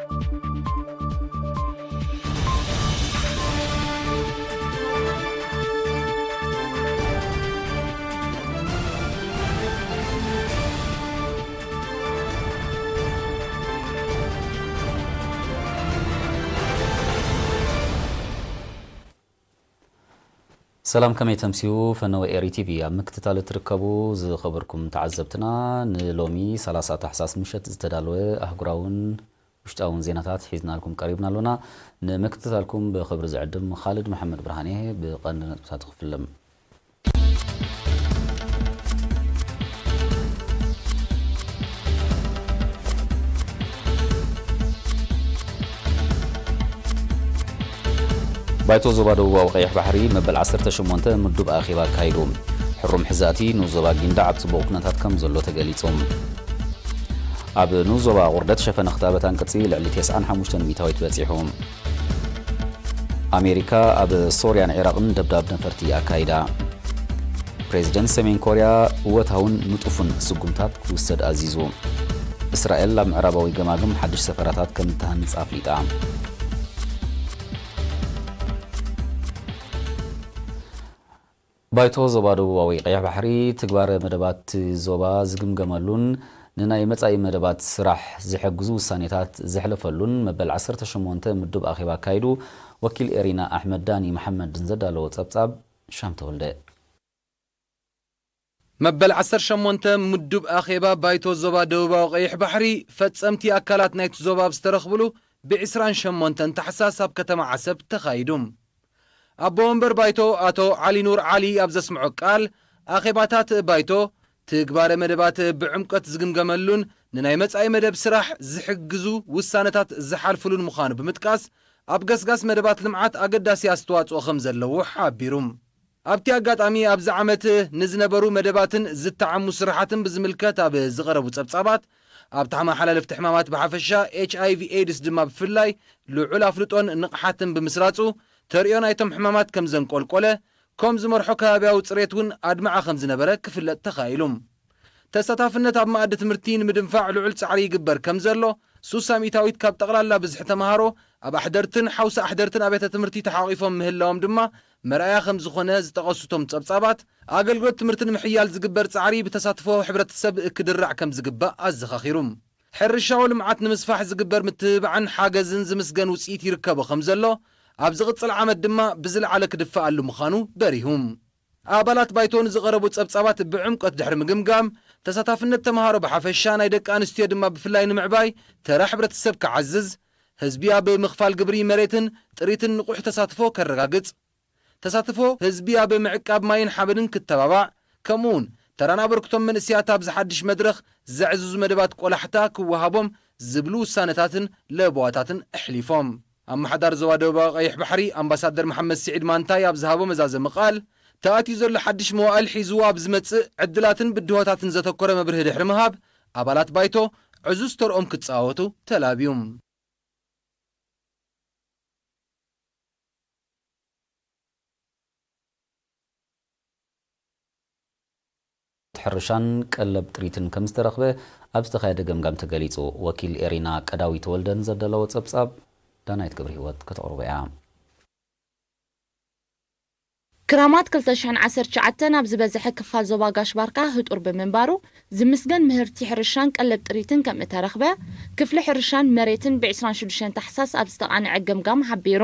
ሰላም፣ ከመይ ተምስዩ? ፈነወ ኤሪ ቲቪ ኣብ ምክትታል እትርከቡ ዝኸበርኩም ተዓዘብትና፣ ንሎሚ ሰላሳ ታሕሳስ ምሸት ዝተዳለወ ኣህጉራውን ውሽጣውን ዜናታት ሒዝናልኩም ቀሪብና ኣሎና። ንምክትታልኩም ብኽብሪ ዝዕድም ካልድ መሓመድ ብርሃኔ። ብቐንዲ ነጥብታት ክፍልም። ባይቶ ዞባ ደቡባዊ ቀይሕ ባሕሪ መበል ዓሰርተ ሸሞንተ ምዱብ ኣኼባ ኣካይዱ። ሕሩም ሕዛእቲ ንኡስ ዞባ ጊንዳዕ ኣብ ጽቡቕ ኩነታት ከም ዘሎ ተገሊጹ። ኣብ ንኡስ ዞባ ቁርደት ሸፈነ ክታበት ኣንቅጺ ልዕሊ ተስዓን ሓሙሽተን ሚእታዊት በጺሑ። ኣሜሪካ ኣብ ሶርያን ዒራቕን ደብዳብ ነፈርቲ ኣካይዳ። ፕሬዚደንት ሰሜን ኮርያ እወታውን ንጡፍን ስጉምታት ክውሰድ ኣዚዙ። እስራኤል ኣብ ምዕራባዊ ገማግም ሓድሽ ሰፈራታት ከም እትሃንጽ ኣፍሊጣ። ባይቶ ዞባ ደቡባዊ ቀይሕ ባሕሪ ትግባረ መደባት ዞባ ዝግምገመሉን ንናይ መጻኢ መደባት ስራሕ ዝሕግዙ ውሳኔታት ዘሕለፈሉን መበል ዓሰርተ ሸሞንተ ምዱብ ኣኼባ ኣካይዱ። ወኪል ኤሪና ኣሕመድ ዳኒ መሓመድን ዘዳለዎ ጸብጻብ ሻም ተወልደ። መበል ዓሰርተ ሸሞንተ ምዱብ ኣኼባ ባይቶ ዞባ ደቡባዊ ቀይሕ ባሕሪ ፈጸምቲ ኣካላት ናይቲ ዞባ ኣብ ዝተረኽብሉ ብ ዕስራን ሸሞንተን ታሕሳስ ኣብ ከተማ ዓሰብ ተኻይዱ። ኣቦ ወንበር ባይቶ ኣቶ ዓሊ ኑር ዓሊ ኣብ ዘስምዖ ቃል፣ ኣኼባታት ባይቶ ትግባረ መደባት ብዕምቆት ዝግምገመሉን ንናይ መጻኢ መደብ ስራሕ ዝሕግዙ ውሳነታት ዝሓልፍሉን ምዃኑ ብምጥቃስ፣ ኣብ ገስጋስ መደባት ልምዓት ኣገዳሲ ኣስተዋጽኦ ከም ዘለዎ ሓቢሩ። ኣብቲ ኣጋጣሚ ኣብዚ ዓመት ንዝነበሩ መደባትን ዝተዓሙ ስራሓትን ብዝምልከት ኣብ ዝቐረቡ ጸብጻባት፣ ኣብ ተመሓላለፍቲ ሕማማት ብሓፈሻ፣ ኤች ኣይ ቪ ኤድስ ድማ ብፍላይ ልዑል ኣፍልጦን ንቕሓትን ብምስራጹ፣ ተርእዮ ናይቶም ሕማማት ከም ዘንቆልቆለ፣ ከም ዝመርሖ ከባብያዊ ጽሬት እውን ኣድማዒ ከም ዝነበረ ክፍለጥ ተኻኢሉ። ተሳታፍነት ኣብ መኣዲ ትምህርቲ ንምድንፋዕ ልዑል ጻዕሪ ይግበር ከም ዘሎ፣ ሱሳ ሚእታዊት ካብ ጠቕላላ ብዝሒ ተምሃሮ ኣብ ኣሕደርትን ሓውሲ ኣሕደርትን ኣብያተ ትምህርቲ ተሓቒፎም ምህላዎም ድማ መርኣያ ከም ዝኾነ ዝጠቐሱ እቶም ጸብጻባት፣ ኣገልግሎት ትምህርቲ ንምሕያል ዝግበር ጻዕሪ ብተሳትፎ ሕብረተሰብ ክድራዕ ከም ዝግባእ ኣዘኻኺሩ። ሕርሻዊ ልምዓት ንምስፋሕ ዝግበር ምትብባዕን ሓገዝን ዝምስገን ውጽኢት ይርከቦ ከም ዘሎ፣ ኣብ ዝቕጽል ዓመት ድማ ብዝለዓለ ክድፈኣሉ ምዃኑ በሪሁ። ኣባላት ባይቶ ንዝቐረቡ ጸብጻባት ብዕምቆት ድሕሪ ምግምጋም፣ ተሳታፍነት ተምሃሮ ብሓፈሻ፣ ናይ ደቂ ኣንስትዮ ድማ ብፍላይ ንምዕባይ፣ ተራ ሕብረተሰብ ክዓዝዝ፣ ህዝቢ ኣብ ምኽፋል ግብሪ መሬትን ጥሪትን ንቑሕ ተሳትፎ ከረጋግጽ፣ ተሳትፎ ህዝቢ ኣብ ምዕቃብ ማይን ሓመድን ክተባባዕ፣ ከምኡውን ተራን ኣበርክቶም መንእሰያት ኣብዚ ሓድሽ መድረኽ ዘዕዝዙ መደባት ቆላሕታ ክወሃቦም ዝብሉ ውሳነታትን ለበዋታትን ኣሕሊፎም። ኣመሓዳሪ ዞባ ደቡባዊ ቀይሕ ባሕሪ ኣምባሳደር መሓመድ ስዒድ ማንታይ ኣብ ዝሃቦ መዛዘሚ ቃል፣ ተኣትዩ ዘሎ ሓድሽ መዋእል ሒዝዎ ኣብ ዝመጽእ ዕድላትን ብድሆታትን ዘተኮረ መብርሂ ድሕሪ ምሃብ፣ ኣባላት ባይቶ ዕዙዝ ተርኦም ክጻወቱ ተላብዩ። ሕርሻን ቀለብ ጥሪትን ከም ዝተረኽበ ኣብ ዝተኻየደ ገምጋም ተገሊጹ። ወኪል ኤሪና ቀዳዊ ተወልደ ንዘዳለዎ ጸብጻብ ዳናይት ገብረ ህይወት ከተቕርቦ እያ። ክራማት ክልተ ሽሕን ዓሰርተ ትሽዓተን ኣብ ዝበዝሐ ክፋል ዞባ ጋሽ ባርካ ህጡር ብምንባሩ፣ ዝምስገን ምህርቲ ሕርሻን ቀለብ ጥሪትን ከም እተረኽበ፣ ክፍሊ ሕርሻን መሬትን ብ ዕስራን ሽዱሽተን ታሕሳስ ኣብ ዝተቓንዐ ገምጋም ሓቢሩ።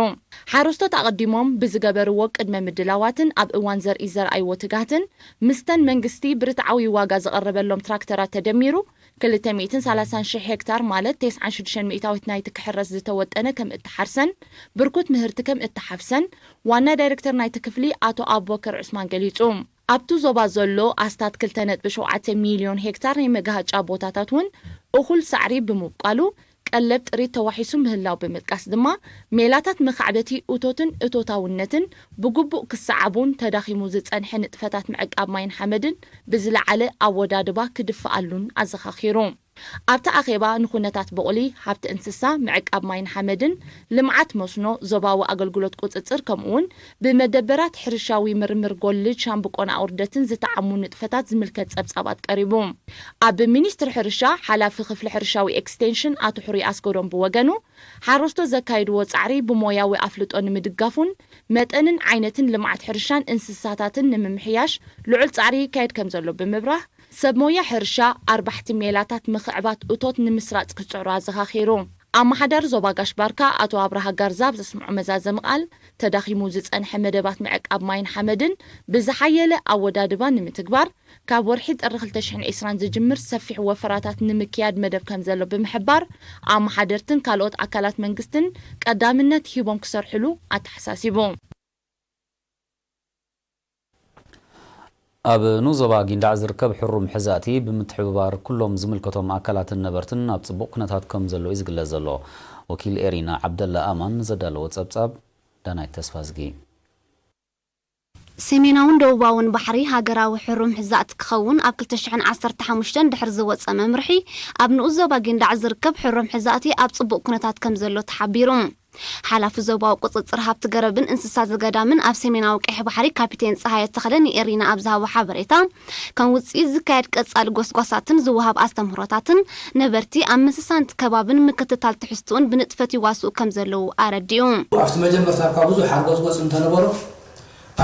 ሓረስቶት ኣቐዲሞም ብዝገበርዎ ቅድመ ምድላዋትን ኣብ እዋን ዘርኢ ዘርኣይዎ ትግሃትን፣ ምስተን መንግስቲ ብርትዓዊ ዋጋ ዝቐረበሎም ትራክተራት ተደሚሩ፣ ክልተ ሚእትን ሰላሳን ሽሕ ሄክታር፣ ማለት ተስዓን ሽዱሽተን ሚእታዊት ናይቲ ክሕረስ ዝተወጠነ ከም እተሓርሰን፣ ብርኩት ምህርቲ ከም እተሓፍሰን፣ ዋና ዳይሬክተር ናይቲ ክፍሊ ኣቶ ኣቡበከር ዑስማን ገሊጹ። ኣብቲ ዞባ ዘሎ ኣስታት ክልተ ነጥቢ ሸውዓተ ሚልዮን ሄክታር ናይ መጋሃጫ ቦታታት እውን እኹል ሳዕሪ ብምብቋሉ፣ ቀለብ ጥሪት ተዋሒሱ ምህላው ብምጥቃስ ድማ፣ ሜላታት መኻዕበቲ እቶትን እቶታውነትን ብግቡእ ክሰዓቡን ተዳኺሙ ዝጸንሐ ንጥፈታት ምዕቃብ ማይን ሓመድን ብዝለዓለ ኣወዳድባ ክድፍኣሉን ኣዘኻኺሩ። ኣብቲ ኣኼባ ንኹነታት ብቑሊ፣ ሃብቲ እንስሳ፣ ምዕቃብ ማይን ሓመድን፣ ልምዓት መስኖ፣ ዞባዊ ኣገልግሎት ቁጽጽር ከምኡውን ብመደበራት ሕርሻዊ ምርምር ጎልጅ ሻምብቆን ኣውርደትን ዝተዓሙ ንጥፈታት ዝምልከት ጸብጻባት ቀሪቡ። ኣብ ሚኒስትሪ ሕርሻ ሓላፊ ክፍሊ ሕርሻዊ ኤክስቴንሽን ኣቶ ሕሩይ ኣስገዶም ብወገኑ፣ ሓረስቶት ዘካይድዎ ጻዕሪ ብሞያዊ ኣፍልጦ ንምድጋፉን መጠንን ዓይነትን ልምዓት ሕርሻን እንስሳታትን ንምምሕያሽ ልዑል ጻዕሪ ይካየድ ከም ዘሎ ብምብራህ፣ ሰብ ሞያ ሕርሻ፣ ኣርባሕቲ ሜላታት ምኽዕባት እቶት ንምስራጽ ክጽዕሩ ኣዘኻኺሩ። ኣመሓዳሪ ዞባ ጋሽ ባርካ ኣቶ ኣብርሃ ጋርዛ ኣብ ዘስምዖ መዛዘሚ ቃል፣ ተዳኺሙ ዝጸንሐ መደባት ምዕቃብ ማይን ሓመድን ብዝሓየለ ኣወዳድባ ንምትግባር፣ ካብ ወርሒ ጥሪ ክልተ ሽሕን ዕስራን ዝጅምር ሰፊሕ ወፈራታት ንምክያድ መደብ ከም ዘሎ ብምሕባር፣ ኣመሓደርትን ካልኦት ኣካላት መንግስትን ቀዳምነት ሂቦም ክሰርሕሉ ኣተሓሳሲቡ። ኣብ ንኡስ ዞባ ጊንዳዕ ዝርከብ ሕሩም ሕዛእቲ ብምትሕብባር ኩሎም ዝምልከቶም ኣካላትን ነበርትን ኣብ ጽቡቕ ኩነታት ከም ዘለዉ እዩ ዝግለጽ ዘሎ። ወኪል ኤሪና ዓብደላ ኣማን ዘዳለዎ ጸብጻብ፣ ዳናይት ተስፋዝጊ። ሰሜናውን ደቡባውን ባሕሪ ሃገራዊ ሕሩም ሕዛእቲ ክኸውን ኣብ ክልተ ሽሕን ዓሰርተ ሓሙሽተን ድሕሪ ዝወጸ መምርሒ፣ ኣብ ንኡስ ዞባ ጊንዳዕ ዝርከብ ሕሩም ሕዛእቲ ኣብ ጽቡቕ ኩነታት ከም ዘሎ ተሓቢሩ። ሓላፊ ዞባዊ ቁጽጽር ሃብቲ ገረብን እንስሳ ዘገዳምን ኣብ ሰሜናዊ ቀይሕ ባሕሪ ካፒቴን ጸሃየ ተኽለ ንኤሪና ኣብ ዝሃቦ ሓበሬታ፣ ከም ውጽኢት ዝካየድ ቀጻሊ ጎስጓሳትን ዝወሃብ ኣስተምህሮታትን ነበርቲ ኣብ ምስሳንቲ ከባብን ምክትታል ትሕዝትኡን ብንጥፈት ይዋስኡ ከም ዘለዉ ኣረዲኡ። ኣብቲ መጀመርታ እኳ ብዙሕ ሓርጎጽጎጽ እንተነበሮ፣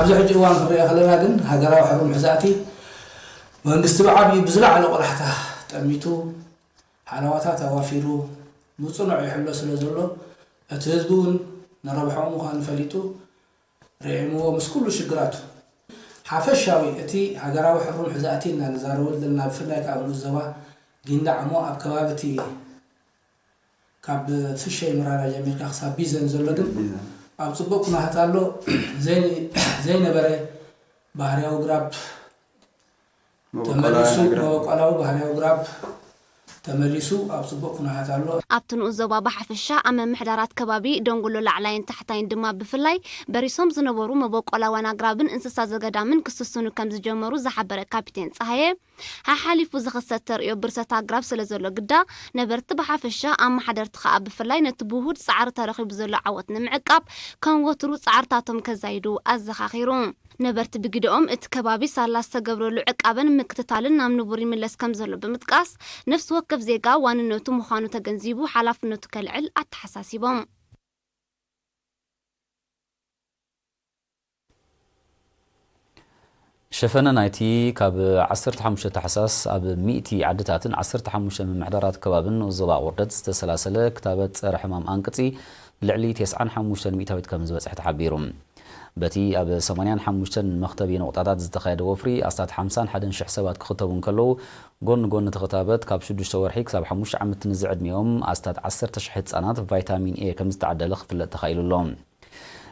ኣብዚ ሕጂ እዋን ክንሪኦ ከለና ግን ሃገራዊ ሕሩም ሕዛእቲ መንግስቲ ብዓብዩ ብዝለዓለ ቆላሕታ ጠሚቱ፣ ሓለዋታት ኣዋፊሩ፣ ብጽኑዕ ይሕሎ ስለ ዘሎ፣ እቲ ህዝቢ እውን ንረብሓኡ ምዃኑ ፈሊጡ፣ ርዒምዎ ምስ ኩሉ ሽግራቱ። ሓፈሻዊ እቲ ሃገራዊ ሕሩም ሕዛእቲ ኢልና ንዛረበሉ ዘለና፣ ብፍላይ ከኣ ኣብ ንኡስ ዞባ ጊንዳዕ እሞ ኣብ ከባቢ እቲ ካብ ፍሸይ ምራራ ጀሚርካ ክሳብ ቢዘን ዘሎ ግን ኣብ ጽቡቕ ኩነታት ኣሎ። ዘይነበረ ባህርያዊ ግራብ ተመሊሱ፣ መበቆላዊ ባህርያዊ ግራብ ተመሊሱ ኣብ ጽቡቕ ኩነታት ኣሎ። ኣብቲ ንኡስ ዞባ ብሓፈሻ ኣብ ምምሕዳራት ከባቢ ደንጎሎ ላዕላይን ታሕታይን ድማ ብፍላይ በሪሶም ዝነበሩ መበቆላውያን ኣግራብን እንስሳ ዘገዳምን ክስስኑ ከም ዝጀመሩ ዝሓበረ ካፒቴን ጸሃየ፣ ሓሓሊፉ ዝኽሰት ተርእዮ ብርሰት ኣግራብ ስለ ዘሎ ግዳ፣ ነበርቲ ብሓፈሻ ኣመሓደርቲ ከኣ ብፍላይ ነቲ ብውሁድ ጻዕሪ ተረኺቡ ዘሎ ዓወት ንምዕቃብ ከም ወትሩ ጻዕርታቶም ከዛይዱ ኣዘኻኺሩ። ነበርቲ ብግደኦም፣ እቲ ከባቢ ሳላ ዝተገብረሉ ዕቃበን ምክትታልን ናብ ንቡር ይምለስ ከም ዘሎ ብምጥቃስ፣ ነፍሲ ወከፍ ዜጋ ዋንነቱ ምዃኑ ተገንዚቡ ሓላፍነቱ ከልዕል ኣተሓሳሲቦም። ሸፈነ ናይቲ ካብ ዓሰርተ ሓሙሽተ ታሕሳስ ኣብ ሚእቲ ዓድታትን ዓሰርተ ሓሙሽተ ምምሕዳራት ከባብን ንኡስ ዞባ ኣቑርደት ዝተሰላሰለ ክታበት ጸረ ሕማም ኣንቅጺ ልዕሊ ተስዓን ሓሙሽተን ሚእታዊት ከም ዝበጽሐ ተሓቢሩ። በቲ ኣብ ሰማንያን ሓሙሽተን መኽተቢ ነቑጣታት ዝተኻየደ ወፍሪ ኣስታት ሓምሳን ሓደን ሽሕ ሰባት ክኽተቡ እንከለዉ፣ ጎኒ ጎኒ እቲ ክታበት ካብ ሽዱሽተ ወርሒ ክሳብ ሓሙሽተ ዓመት ንዝዕድሚኦም ኣስታት ዓሰርተ ሽሕ ህጻናት ቫይታሚን ኤ ከም ዝተዓደለ ክፍለጥ ተኻኢሉ ኣሎ።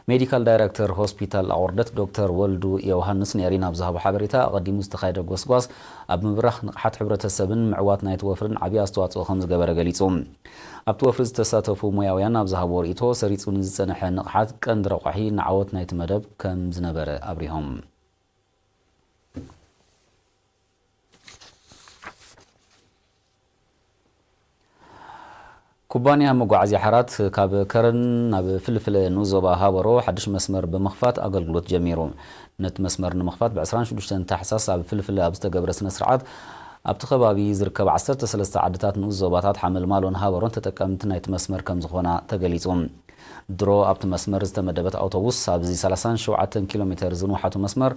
ሜዲካል ዳይረክተር ሆስፒታል ኣቑርደት ዶክተር ወልዱ ዮውሃንስ ንኤሪና ኣብ ዝሃቦ ሓበሬታ፣ ኣቐዲሙ ዝተኻየደ ጎስጓስ ኣብ ምብራኽ ንቕሓት ሕብረተሰብን ምዕዋት ናይቲ ወፍርን ዓብዪ ኣስተዋፅኦ ከም ዝገበረ ገሊጹ። ኣብቲ ወፍሪ ዝተሳተፉ ሞያውያን ኣብ ዝሃብዎ ርእይቶ፣ ሰሪጹ ንዝጸንሐ ንቕሓት ቀንዲ ረቋሒ ንዓወት ናይቲ መደብ ከም ዝነበረ ኣብሪሆም። ኩባንያ መጓዓዝያ ሓራት ካብ ከረን ናብ ፍልፍለ ንኡስ ዞባ ሃበሮ ሓድሽ መስመር ብምኽፋት ኣገልግሎት ጀሚሩ። ነቲ መስመር ንምኽፋት ብ ዕስራን ሽዱሽተን ታሕሳስ ኣብ ፍልፍለ ኣብ ዝተገብረ ስነ ስርዓት፣ ኣብቲ ከባቢ ዝርከባ ዓሰርተ ሰለስተ ዓድታት ንኡስ ዞባታት ሓመልማሎን ሃበሮን ተጠቀምቲ ናይቲ መስመር ከም ዝኾና ተገሊጹ። ድሮ ኣብቲ መስመር ዝተመደበት ኣውቶቡስ ኣብዚ ሰላሳን ሸውዓተን ኪሎ ሜተር ዝንውሓቱ መስመር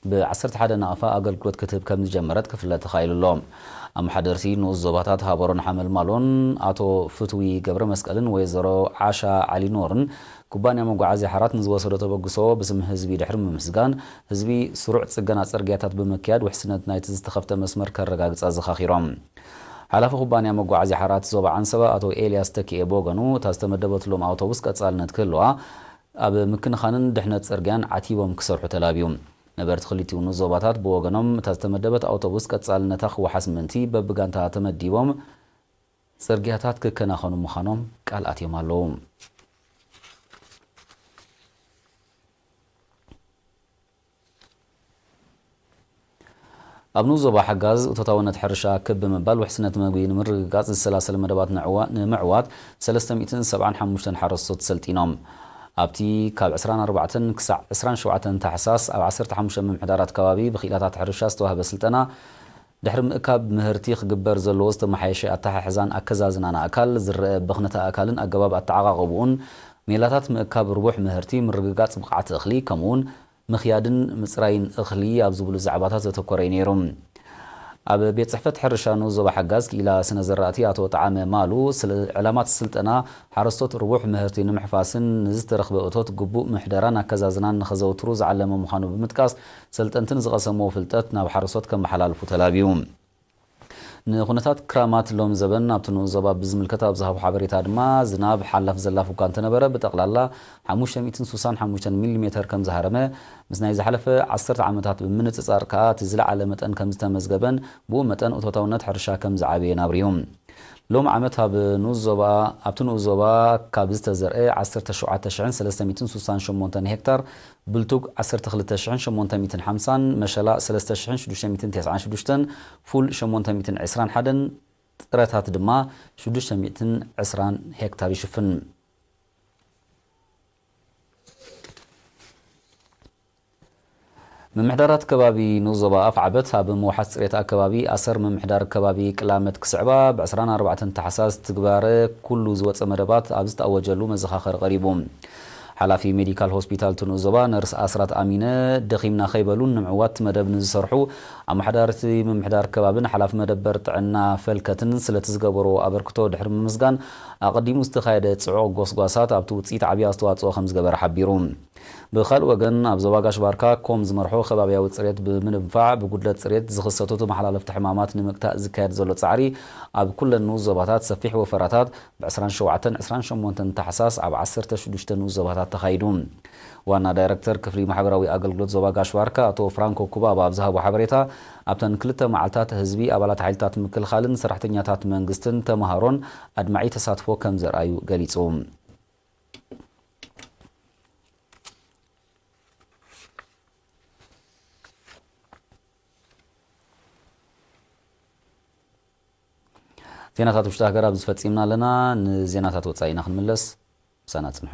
ብ ዓሰርተ ሓደ ናቕፋ ኣገልግሎት ክትህብ ከም ዝጀመረት ክፍለጥ ተኻኢሉ ኣሎ። ኣመሓደርቲ ንኡስ ዞባታት ሃበሮን ሓመልማሎን ኣቶ ፍትዊ ገብረመስቀልን ወይዘሮ ዓሻ ዓሊኖርን ኩባንያ መጓዓዝያ ሓራት ንዝወሰዶ ተበግሶ ብስም ህዝቢ ድሕሪ ምምስጋን፣ ህዝቢ ስሩዕ ጽገና ጽርግያታት ብምክያድ ውሕስነት ናይቲ ዝተኸፍተ መስመር ከረጋግጽ ኣዘኻኺሮም። ሓላፊ ኩባንያ መጓዓዝያ ሓራት ዞባ ዓንሰባ ኣቶ ኤልያስ ተኪኤ ብወገኑ፣ እታ ዝተመደበትሎም ኣውቶቡስ ቀጻልነት ክህልዋ ኣብ ምክንኻንን ድሕነት ጽርግያን ዓቲቦም ክሰርሑ ተላብዩ። ነበርቲ ክልቲኡ ንኡስ ዞባታት ብወገኖም፣ እታ ዝተመደበት ኣውቶቡስ ቀጻልነታ ክወሓስ ምእንቲ በብጋንታ ተመዲቦም ጽርግያታት ክከናኸኑ ምዃኖም ቃል ኣትዮም ኣለዉ። ኣብ ንኡስ ዞባ ሓጋዝ እቶታውነት ሕርሻ ክብ ብምባል ውሕስነት መግቢ ንምርግጋጽ ዝሰላሰል መደባት ንዕዋ-፣ ንምዕዋት ሰለስተ ሚእትን ሰብዓን ሓሙሽተን ሓረስቶት ሰልጢኖም። ኣብቲ ካብ ዕስራን ኣርባዕተን ክሳዕ ዕስራን ሸውዓተን ታሕሳስ ኣብ ዓሰርተ ሓሙሽተ ምምሕዳራት ከባቢ ብክኢላታት ሕርሻ ዝተዋህበ ስልጠና ድሕሪ ምእካብ ምህርቲ ክግበር ዘለዎ ዝተመሓየሸ ኣተሓሕዛን ኣከዛዝናን ኣእካል፣ ዝረአ ብኽነት ኣእካልን ኣገባብ ኣተዓቓቕብኡን፣ ሜላታት ምእካብ ርቡሕ ምህርቲ፣ ምርግጋጽ ብቕዓት እኽሊ፣ ከምኡውን ምኽያድን ምጽራይን እኽሊ ኣብ ዝብሉ ዛዕባታት ዘተኮረ እዩ ነይሩ። ኣብ ቤት ጽሕፈት ሕርሻ ንኡስ ዞባ ሓጋዝ ክኢላ ስነ ዘራእቲ ኣቶ ጣዓመ ማሉ፣ ስለ ዕላማት ስልጠና ሓረስቶት ርቡሕ ምህርቲ ንምሕፋስን ንዝተረኽበ እቶት ግቡእ ምሕደራን ኣከዛዝናን ንኸዘውትሩ ዝዓለመ ምዃኑ ብምጥቃስ፣ ሰልጠንቲ ንዝቐሰምዎ ፍልጠት ናብ ሓረስቶት ከመሓላልፉ ተላብዩ። ንኹነታት ክራማት ሎም ዘበን ኣብቲ ንኡስ ዞባ ብዝምልከት ኣብ ዝሃቦ ሓበሬታ ድማ፣ ዝናብ ሓላፍ ዘላፍ እኳ እንተነበረ፣ ብጠቕላላ ሓሙሽተ ሚእትን ስሳን ሓሙሽተን ሚሊሜተር ከም ዝሃረመ፣ ምስ ናይ ዝሓለፈ ዓሰርተ ዓመታት ብምንጽጻር ከኣ እቲ ዝለዓለ መጠን ከም ዝተመዝገበን ብኡ መጠን እቶታውነት ሕርሻ ከም ዝዓበየን ኣብሪሁ። ሎም ዓመት ኣብ ንኡስ ዞባ፣ ኣብቲ ንኡስ ዞባ ካብ ዝተዘርአ ዓሰርተ ሸውዓተ ሽሕን ሰለስተ ሚእትን ስሳን ሸሞንተን ሄክታር፣ ብልቱግ ዓሰርተ ክልተ ሽሕን ሸሞንተ ሚእትን ሓምሳን፣ መሸላ ሰለስተ ሽሕን ሽዱሽተ ሚእትን ተስዓን ሽዱሽተን፣ ፉል ሸሞንተ ሚእትን ዕስራን ሓደን፣ ጥረታት ድማ ሽዱሽተ ሚእትን ዕስራን ሄክታር ይሽፍን። ምምሕዳራት ከባቢ ንኡስ ዞባ ኣፍዓበት ኣብ ምውሓስ ጽሬት ኣከባቢ ኣሰር ምምሕዳር ከባቢ ቅላመት ክስዕባ ብ ዕስራን ኣርባዕተን ታሕሳስ ትግባረ ኩሉ ዝወጸ መደባት ኣብ ዝተኣወጀሉ መዘኻኸሪ ቀሪቡ። ሓላፊ ሜዲካል ሆስፒታል እቲ ንኡስ ዞባ ነርስ ኣስራት ኣሚነ፣ ደኺምና ከይበሉን ንምዕዋት መደብ ንዝሰርሑ ኣመሓዳርቲ ምምሕዳር ከባብን ሓላፊ መደበር ጥዕና ፈልከትን ስለቲ ዝገበርዎ ኣበርክቶ ድሕሪ ምምስጋን፣ ኣቐዲሙ ዝተኻየደ ጽዑቕ ጎስጓሳት ኣብቲ ውጽኢት ዓብዪ ኣስተዋጽኦ ከም ዝገበረ ሓቢሩ። ብኻልእ ወገን፣ ኣብ ዞባ ጋሽ ባርካ ኮም ዝመርሖ ከባብያዊ ጽሬት ብምንፋዕ፣ ብጉድለት ጽሬት ዝኽሰቱ ተመሓላለፍቲ ሕማማት ንምግታእ ዝካየድ ዘሎ ጻዕሪ፣ ኣብ ኩለን ንኡስ ዞባታት ሰፊሕ ወፈራታት ብ ዕስራን ሸውዓተን ዕስራን ሸሞንተን ታሕሳስ ኣብ ዓሰርተ ሽዱሽተ ንኡስ ዞባታት ተኻይዱ። ዋና ዳይረክተር ክፍሊ ማሕበራዊ ኣገልግሎት ዞባ ጋሽ ባርካ ኣቶ ፍራንኮ ኩባባ ኣብ ዝሃቦ ሓበሬታ፣ ኣብተን ክልተ መዓልታት ህዝቢ፣ ኣባላት ሓይልታት ምክልኻልን ሰራሕተኛታት መንግስትን ተምሃሮን ኣድማዒ ተሳትፎ ከም ዘርኣዩ ገሊጹ። ዜናታት ውሽጢ ሃገር ኣብዚ ፈጺምና ኣለና። ንዜናታት ወጻኢ ኢና ክንምለስ። ምሳና ጽንሑ።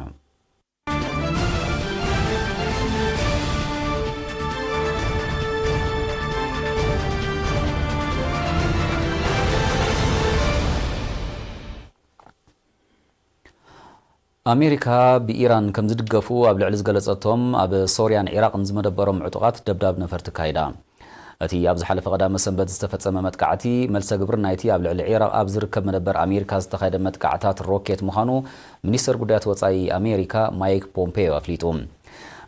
ኣሜሪካ ብኢራን ከም ዝድገፉ ኣብ ልዕሊ ዝገለጸቶም ኣብ ሶርያን ዒራቕን ዝመደበሮም ዕጡቓት ደብዳብ ነፈርቲ ኣካይዳ። እቲ ኣብ ዝሓለፈ ቀዳመ ሰንበት ዝተፈጸመ መጥቃዕቲ፣ መልሰ ግብሪ ናይቲ ኣብ ልዕሊ ዒራቕ ኣብ ዝርከብ መደበር ኣሜሪካ ዝተኻየደ መጥቃዕታት ሮኬት ምዃኑ ሚኒስተር ጉዳያት ወጻኢ ኣሜሪካ ማይክ ፖምፔዮ ኣፍሊጡ።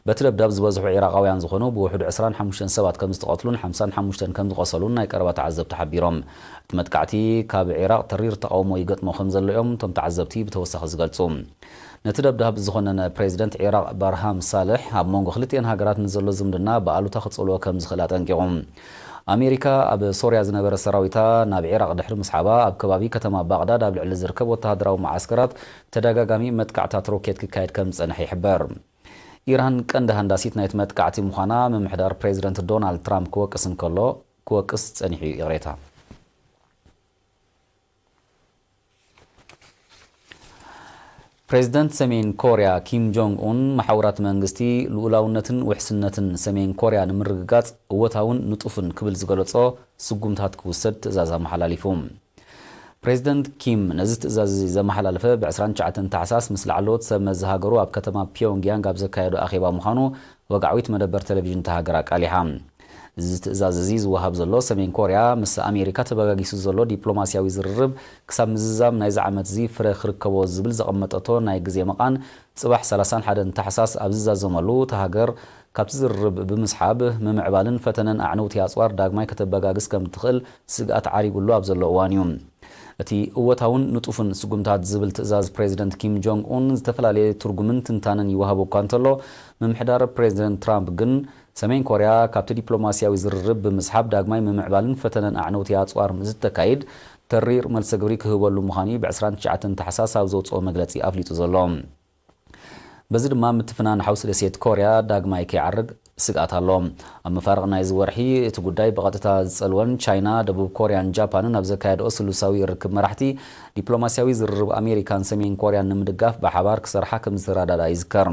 በቲ ደብዳብ ዝበዝሑ ዒራቓውያን ዝኾኑ ብውሕዱ ዕስራን ሓሙሽተን ሰባት ከም ዝተቐትሉን ሓምሳን ሓሙሽተን ከም ዝቖሰሉን ናይ ቀረባ ተዓዘብቲ ሓቢሮም። እቲ መጥቃዕቲ ካብ ዒራቕ ተሪር ተቓውሞ ይገጥሞ ከም ዘሎ እዮም እቶም ተዓዘብቲ ብተወሳኺ ዝገልጹ። ነቲ ደብዳብ ዝኾነነ ፕሬዚደንት ዒራቕ ባርሃም ሳልሕ፣ ኣብ መንጎ ክልቲኤን ሃገራት ንዘሎ ዝምድና ብኣሉታ ክጽልዎ ከም ዝኽእል ኣጠንቂቑ። ኣሜሪካ ኣብ ሶርያ ዝነበረ ሰራዊታ ናብ ዒራቕ ድሕሪ ምስሓባ፣ ኣብ ከባቢ ከተማ ባቕዳድ ኣብ ልዕሊ ዝርከብ ወተሃደራዊ መዓስከራት ተደጋጋሚ መጥቃዕታት ሮኬት ክካየድ ከም ዝጸንሐ ይሕበር። ኢራን ቀንዲ ሃንዳሲት ናይቲ መጥቃዕቲ ምዃና ምምሕዳር ፕሬዚደንት ዶናልድ ትራምፕ ክወቅስ እንከሎ፣ ክወቅስ ጸኒሑ እዩ፣ ይቕሬታ። ፕሬዚደንት ሰሜን ኮርያ ኪም ጆንግ ኡን፣ መሓውራት መንግስቲ ልኡላውነትን ውሕስነትን ሰሜን ኮርያ ንምርግጋጽ እወታውን ንጡፍን ክብል ዝገለጾ ስጉምታት ክውሰድ ትእዛዝ ኣመሓላሊፉ። ፕሬዚደንት ኪም ነዚ ትእዛዝ እዚ ዘመሓላለፈ ብ ዕስራን ትሽዓተን ታሕሳስ ምስ ላዕለዎት ሰብ መዚ ሃገሩ ኣብ ከተማ ፒዮንግያንግ ኣብ ዘካየዶ ኣኼባ ምዃኑ ወግዓዊት መደበር ቴሌቪዥን እታ ሃገር ኣቃሊሓ። እዚ ትእዛዝ እዚ ዝወሃብ ዘሎ፣ ሰሜን ኮርያ ምስ ኣሜሪካ ተበጋጊሱ ዘሎ ዲፕሎማስያዊ ዝርርብ ክሳብ ምዝዛም ናይዚ ዓመት እዚ ፍረ ክርከቦ ዝብል ዘቐመጠቶ ናይ ግዜ መቓን፣ ጽባሕ ሰላሳን ሓደን ታሕሳስ ኣብ ዝዛዘመሉ፣ እታ ሃገር ካብቲ ዝርርብ ብምስሓብ፣ ምምዕባልን ፈተነን ኣዕነውቲ ኣጽዋር ዳግማይ ከተበጋግስ ከም ትኽእል ስግኣት ዓሪጉሉ ኣብ ዘሎ እዋን እዩ። እቲ እወታውን ንጡፍን ስጉምታት ዝብል ትእዛዝ ፕሬዚደንት ኪም ጆንግ ኡን ዝተፈላለየ ትርጉምን ትንታነን ይወሃቦ እኳ እንተሎ፣ ምምሕዳር ፕሬዚደንት ትራምፕ ግን፣ ሰሜን ኮርያ ካብቲ ዲፕሎማስያዊ ዝርርብ ብምስሓብ ዳግማይ ምምዕባልን ፈተነን ኣዕነውቲ ኣጽዋር ምስ እተካይድ፣ ተሪር መልሰ ግብሪ ክህበሉ ምዃኑ እዩ ብ ዕስራን ትሽዓተን ታሕሳስ ኣብ ዘውጽኦ መግለጺ ኣፍሊጡ ዘሎ። በዚ ድማ ምትፍናን ሓውሲ ደሴት ኮርያ ዳግማይ ከይዓርግ ስግኣት ኣሎ። ኣብ መፋርቕ ናይዚ ወርሒ እቲ ጉዳይ ብቐጥታ ዝጸልወን ቻይና፣ ደቡብ ኮርያን ጃፓንን ኣብ ዘካየድኦ ስሉሳዊ ርክብ መራሕቲ፣ ዲፕሎማስያዊ ዝርርብ ኣሜሪካን ሰሜን ኮርያን ንምድጋፍ ብሓባር ክሰርሓ ከም ዝተረዳድኣ ይዝከር።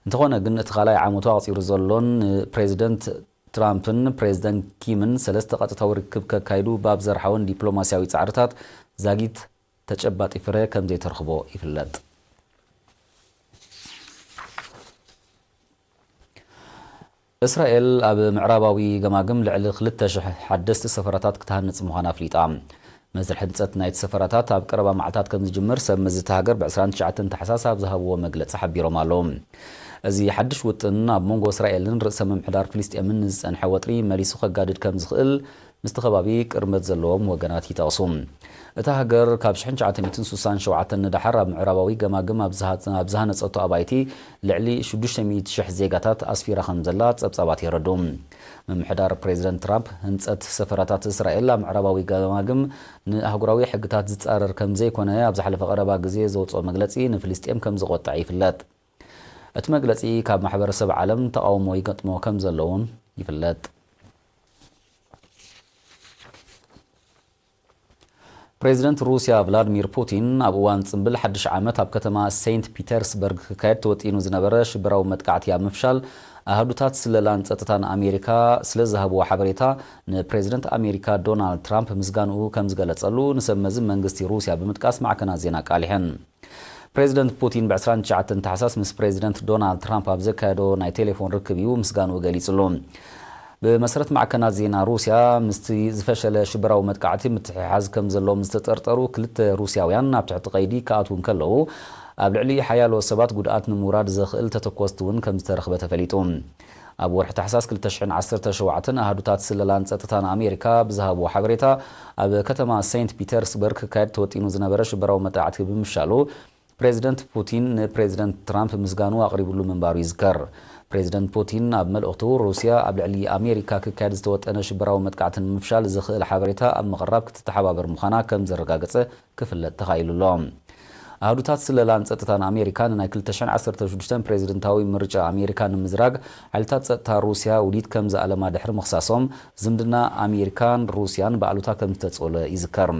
እንተኾነ ግን፣ እቲ ካልኣይ ዓመቱ ኣቕጺሩ ዘሎን ንፕሬዚደንት ትራምፕን ፕሬዚደንት ኪምን ሰለስተ ቀጥታዊ ርክብ ከካይዱ ባብ ዘርሓወን ዲፕሎማስያዊ ጻዕርታት ዛጊት ተጨባጢ ፍረ ከም ዘይተረኽቦ ይፍለጥ። እስራኤል ኣብ ምዕራባዊ ገማግም ልዕሊ ክልተ ሽሕ ሓደስቲ ሰፈራታት ክትሃንጽ ምዃና ኣፍሊጣ። መስርሕ ህንጸት ናይቲ ሰፈራታት ኣብ ቀረባ መዓልታት ከም ዝጅምር ሰብ መዚ እታ ሃገር ብ ዕስራን ትሽዓተን ታሕሳስ ኣብ ዝሃብዎ መግለጺ ሓቢሮም ኣለዉ። እዚ ሓድሽ ውጥን ኣብ መንጎ እስራኤልን ርእሰ ምምሕዳር ፍልስጤምን ንዝጸንሐ ወጥሪ መሊሱ ከጋድድ ከም ዝኽእል ምስቲ ከባቢ ቅርበት ዘለዎም ወገናት ይጠቕሱ። እታ ሃገር ካብ ሽሕን ትሽዓተ ሚእትን ስሳን ሸውዓተን ንደሓር ኣብ ምዕራባዊ ገማግም ኣብ ዝሃ-፣ ኣብ ዝሃነጸቶ ኣባይቲ ልዕሊ ሽዱሽተ ሚእቲ ሽሕ ዜጋታት ኣስፊራ ከም ዘላ ጸብጻባት የረድኡ። ምምሕዳር ፕሬዚደንት ትራምፕ ህንጸት ሰፈራታት እስራኤል ኣብ ምዕራባዊ ገማግም ንኣህጉራዊ ሕግታት ዝጻረር ከም ዘይኮነ ኣብ ዝሓለፈ ቀረባ ግዜ ዘውጽኦ መግለጺ ንፍልስጤም ከም ዘቖጠዐ ይፍለጥ። እቲ መግለጺ ካብ ማሕበረሰብ ዓለም ተቓውሞ ይገጥሞ ከም ዘሎ እውን ይፍለጥ። ፕሬዚደንት ሩስያ ቭላድሚር ፑቲን ኣብ እዋን ጽምብል ሓድሽ ዓመት ኣብ ከተማ ሴንት ፒተርስበርግ ክካየድ ተወጢኑ ዝነበረ ሽበራዊ መጥቃዕቲ ኣብ ምፍሻል ኣሃዱታት ስለላን ጸጥታን ኣሜሪካ ስለ ዝሃብዎ ሓበሬታ ንፕሬዚደንት ኣሜሪካ ዶናልድ ትራምፕ ምስጋንኡ ከም ዝገለጸሉ ንሰብ መዚ መንግስቲ ሩስያ ብምጥቃስ ማዕከናት ዜና ኣቃሊሐን። ፕሬዚደንት ፑቲን ብ ዕስራን ትሽዓተን ታሕሳስ ምስ ፕሬዚደንት ዶናልድ ትራምፕ ኣብ ዘካየዶ ናይ ቴሌፎን ርክብ እዩ ምስጋንኡ ገሊጹሉ። ብመሰረት ማዕከናት ዜና ሩስያ፣ ምስቲ ዝፈሸለ ሽበራዊ መጥቃዕቲ ምትሕሓዝ ከም ዘለዎም ዝተጠርጠሩ ክልተ ሩስያውያን ኣብ ትሕቲ ቀይዲ ክኣትዉ እንከለዉ፣ ኣብ ልዕሊ ሓያሎ ሰባት ጉድኣት ንምውራድ ዘኽእል ተተኮስቲ እውን ከም ዝተረኽበ ተፈሊጡ። ኣብ ወርሒ ታሕሳስ ክልተ ሽሕን ዓሰርተ ሸውዓተን ኣሃዱታት ስለላን ጸጥታን ኣሜሪካ ብዝሃብዎ ሓበሬታ፣ ኣብ ከተማ ሴንት ፒተርስበርግ ክካየድ ተወጢኑ ዝነበረ ሽበራዊ መጥቃዕቲ ብምፍሻሉ፣ ፕሬዚደንት ፑቲን ንፕሬዚደንት ትራምፕ ምስጋኑ ኣቕሪቡሉ ምንባሩ ይዝከር። ፕሬዚደንት ፑቲን ኣብ መልእኽቱ፣ ሩስያ ኣብ ልዕሊ ኣሜሪካ ክካየድ ዝተወጠነ ሽበራዊ መጥቃዕቲ ንምፍሻል ዘኽእል ሓበሬታ ኣብ ምቕራብ ክትተሓባበር ምዃና ከም ዘረጋገጸ ክፍለጥ ተኻኢሉ ኣሎ። ኣሃዱታት ስለላን ጸጥታን ኣሜሪካ ንናይ ክልተ ሽሕን ዓሰርተ ሽዱሽተን ፕሬዚደንታዊ ምርጫ ኣሜሪካ ንምዝራግ፣ ሓይልታት ጸጥታ ሩስያ ውዲት ከም ዝኣለማ ድሕሪ ምኽሳሶም፣ ዝምድና ኣሜሪካን ሩስያን ብኣሉታ ከም ዝተጸለ ይዝከር።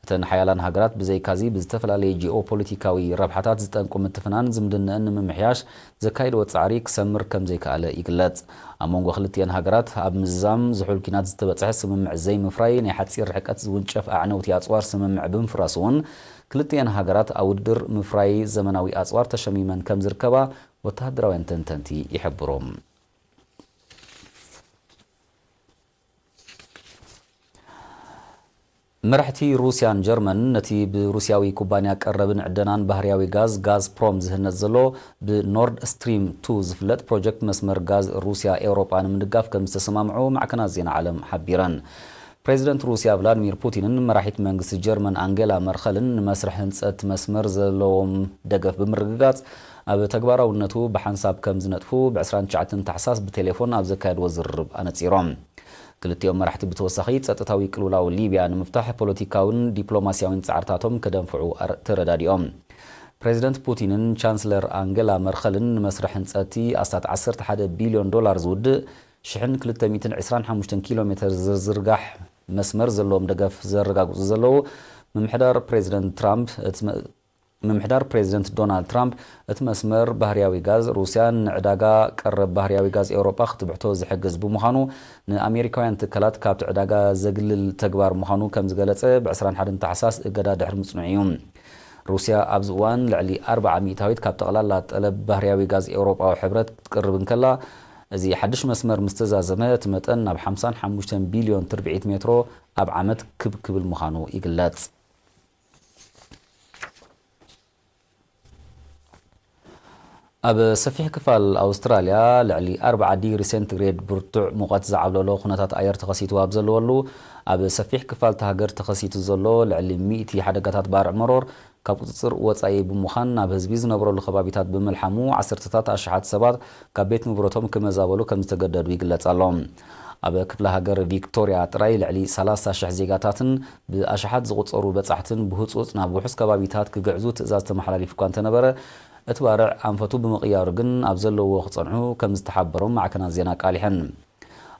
እተን ሓያላን ሃገራት ብዘይካዚ ብዝተፈላለየ ጂኦፖለቲካዊ ረብሓታት ዝጠንቁ ምትፍናን ዝምድነአን ንምምሕያሽ ዘካየድዎ ጻዕሪ ክሰምር ከም ዘይከኣለ ይግለጽ። ኣብ መንጎ ክልቲኤን ሃገራት ኣብ ምዝዛም ዝሑል ኲናት ዝተበጽሐ ስምምዕ ዘይምፍራይ ናይ ሓጺር ርሕቀት ዝውንጨፍ ኣዕነውቲ ኣጽዋር ስምምዕ ብምፍራሱ እውን ክልቲኤን ሃገራት ኣብ ውድድር ምፍራይ ዘመናዊ ኣጽዋር ተሸሚመን ከም ዝርከባ ወተሃደራውያን ተንተንቲ ይሕብሩ። መራሕቲ ሩስያን ጀርመን ነቲ ብሩስያዊ ኩባንያ ቀረብን ዕደናን ባህርያዊ ጋዝ ጋዝፕሮም ዝህነጽ ዘሎ ብኖርድ ስትሪም ቱ ዝፍለጥ ፕሮጀክት መስመር ጋዝ ሩስያ ኤውሮጳ ንምድጋፍ ከም ዝተሰማምዑ ማዕከናት ዜና ዓለም ሓቢረን። ፕሬዚደንት ሩስያ ቭላድሚር ፑቲንን መራሒት መንግስቲ ጀርመን ኣንጌላ መርከልን ንመስርሕ ህንጸት መስመር ዘለዎም ደገፍ ብምርግጋጽ፣ ኣብ ተግባራውነቱ ብሓንሳብ ከም ዝነጥፉ ብ ዕስራን ትሽዓተን ታሕሳስ ብቴሌፎን ኣብ ዘካየድዎ ዝርርብ ኣነጺሮም። ክልቲኦም መራሕቲ ብተወሳኺ ጸጥታዊ ቅልውላው ሊብያ ንምፍታሕ ፖለቲካውን ዲፕሎማስያውን ጻዕርታቶም ከደንፍዑ ኣር-፣ ተረዳዲኦም። ፕሬዚደንት ፑቲንን ቻንስለር ኣንገላ መርከልን ንመስርሕ ህንጸቲ ኣስታት ዓሰርተ ሓደ ቢልዮን ዶላር ዝውድእ ሽሕን ክልተ ሚእትን ዕስራን ሓሙሽተን ኪሎ ሜተር ዝርጋሕ መስመር ዘለዎም ደገፍ ዘረጋግጹ ዘለዉ፣ ምምሕዳር ፕሬዚደንት ትራምፕ እቲ መ-፣ ምምሕዳር ፕሬዚደንት ዶናልድ ትራምፕ እቲ መስመር ባህርያዊ ጋዝ ሩስያ ንዕዳጋ ቀረብ ባህርያዊ ጋዝ ኤውሮጳ ክትብሕቶ ዝሕግዝ ብምዃኑ፣ ንኣሜሪካውያን ትካላት ካብቲ ዕዳጋ ዘግልል ተግባር ምዃኑ ከም ዝገለጸ ብ ዕስራን ሓደን ታሕሳስ እገዳ ድሕሪ ምጽንዑ እዩ። ሩስያ ኣብዚ እዋን ልዕሊ ኣርብዓ ሚእታዊት ካብ ጠቕላላ ጠለብ ባህርያዊ ጋዝ ኤውሮጳዊ ሕብረት ክትቅርብ እንከላ፣ እዚ ሓድሽ መስመር ምስ ተዛዘመ እቲ መጠን ናብ ሓምሳን ሓሙሽተን ቢልዮን ትርብዒት ሜትሮ ኣብ ዓመት ክብ ክብል ምዃኑ ይግለጽ። ኣብ ሰፊሕ ክፋል ኣውስትራልያ ልዕሊ ኣርብዓ ዲግሪ ሴንቲግሬድ ብርቱዕ ሙቐት ዝዓብለሎ ኩነታት ኣየር ተኸሲቱ ኣብ ዘለወሉ፣ ኣብ ሰፊሕ ክፋል እታ ሃገር ተኸሲቱ ዘሎ ልዕሊ ሚእቲ ሓደጋታት ባርዕ መሮር ካብ ቁጽጽር ወጻኢ ብምዃን፣ ናብ ህዝቢ ዝነብረሉ ከባቢታት ብምልሓሙ፣ ዓሰርተታት ኣሽሓት ሰባት ካብ ቤት ንብረቶም ክመዛበሉ ከም ዝተገደዱ ይግለጽ ኣሎ። ኣብ ክፍለ ሃገር ቪክቶርያ ጥራይ ልዕሊ ሰላሳ ሽሕ ዜጋታትን ብኣሽሓት ዝቑጸሩ በጻሕትን ብህጹጽ ናብ ውሑስ ከባቢታት ክግዕዙ ትእዛዝ ተመሓላሊፉ እኳ እንተነበረ፣ እቲ ባርዕ ኣንፈቱ ብምቕያሩ ግን ኣብ ዘለውዎ ክጸንሑ ከም ዝተሓበሮም ማዕከናት ዜና ኣቃሊሐን።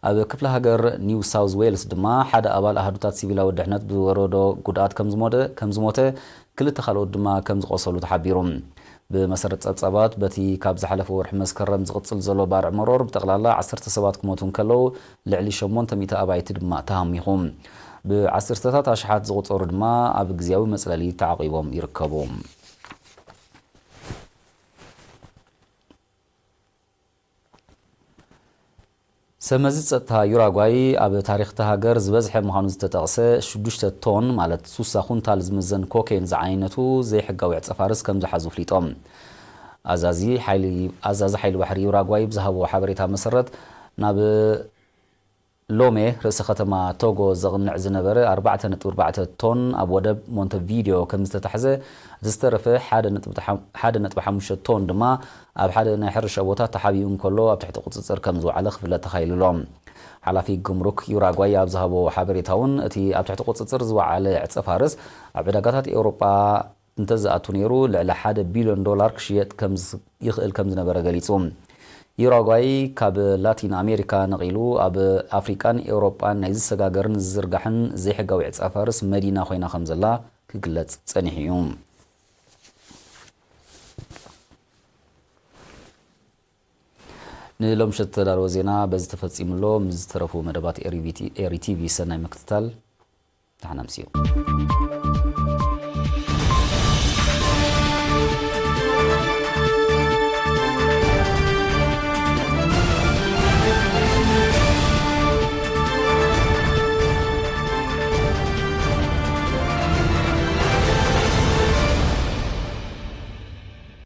ኣብ ክፍለ ሃገር ኒው ሳውዝ ዌልስ ድማ ሓደ ኣባል ኣሃዱታት ሲቪላዊ ድሕነት ብዝወረዶ ጉድኣት ከም ዝሞተ፣ ከም ዝሞተ፣ ክልተ ካልኦት ድማ ከም ዝቖሰሉ ተሓቢሩ። ብመሰረት ጸብጻባት፣ በቲ ካብ ዝሓለፈ ወርሒ መስከረም ዝቕጽል ዘሎ ባርዕ መሮር ብጠቕላላ ዓሰርተ ሰባት ክሞቱ እንከለዉ፣ ልዕሊ ሸሞንተ ሚእቲ ኣባይቲ ድማ ተሃሚኹ። ብዓሰርተታት ኣሽሓት ዝቑጸሩ ድማ ኣብ ግዝያዊ መጽለሊ ተዓቒቦም ይርከቡ። ሰመዚ ጸጥታ ዩራጓይ ኣብ ታሪኽ እታ ሃገር ዝበዝሐ ምዃኑ ዝተጠቕሰ ሽዱሽተ ቶን፣ ማለት ሱሳ ኩንታል ዝምዘን ኮኬን ዝዓይነቱ ዘይሕጋዊ ዕጸ ፋርስ ከም ዝሓዙ ኣፍሊጦም። ኣዛዚ ሓይሊ፣ ኣዛዚ ሓይሊ ባሕሪ ዩራጓይ ብዝሃቦ ሓበሬታ መሰረት፣ ናብ ሎሜ ርእሰ ከተማ ቶጎ ዘቕንዕ ዝነበረ ኣርባዕተ ነጥቢ ኣርባዕተ ቶን ኣብ ወደብ ሞንተቪዲዮ ከም ዝተታሕዘ፣ እቲ ዝተረፈ ሓደ ነጥቢ ሓ-፣ ሓደ ነጥቢ ሓሙሽተ ቶን ድማ ኣብ ሓደ ናይ ሕርሻ ቦታ ተሓቢኡ እንከሎ ኣብ ትሕቲ ቁጽጽር ከም ዝወዓለ ክፍለጥ ተኻኢሉ ኣሎ። ሓላፊ ጉምሩክ ዩራጓይ ኣብ ዝሃቦ ሓበሬታ እውን፣ እቲ ኣብ ትሕቲ ቁጽጽር ዝወዓለ ዕጸ ፋርስ ኣብ ዕዳጋታት ኤውሮጳ እንተዝኣቱ ነይሩ፣ ልዕሊ ሓደ ቢልዮን ዶላር ክሽየጥ ከም ዝ-፣ ይኽእል ከም ዝነበረ ገሊጹ። ዩራጓይ ካብ ላቲን ኣሜሪካ ነቒሉ ኣብ ኣፍሪቃን ኤውሮጳን ናይ ዝሰጋገርን ዝዝርጋሕን ዘይሕጋዊ ዕጸ ፋርስ መዲና ኮይና ከም ዘላ ክግለጽ ጸኒሑ እዩ። ንሎምሸት ተዳለወ ዜና በዚ ተፈጺሙ ኣሎ። ምስ ዝተረፉ መደባት ኤሪ ቪ ቲ፣ ኤሪ ቲ ቪ ሰናይ ምክትታል። ደሓን ኣምስዩ።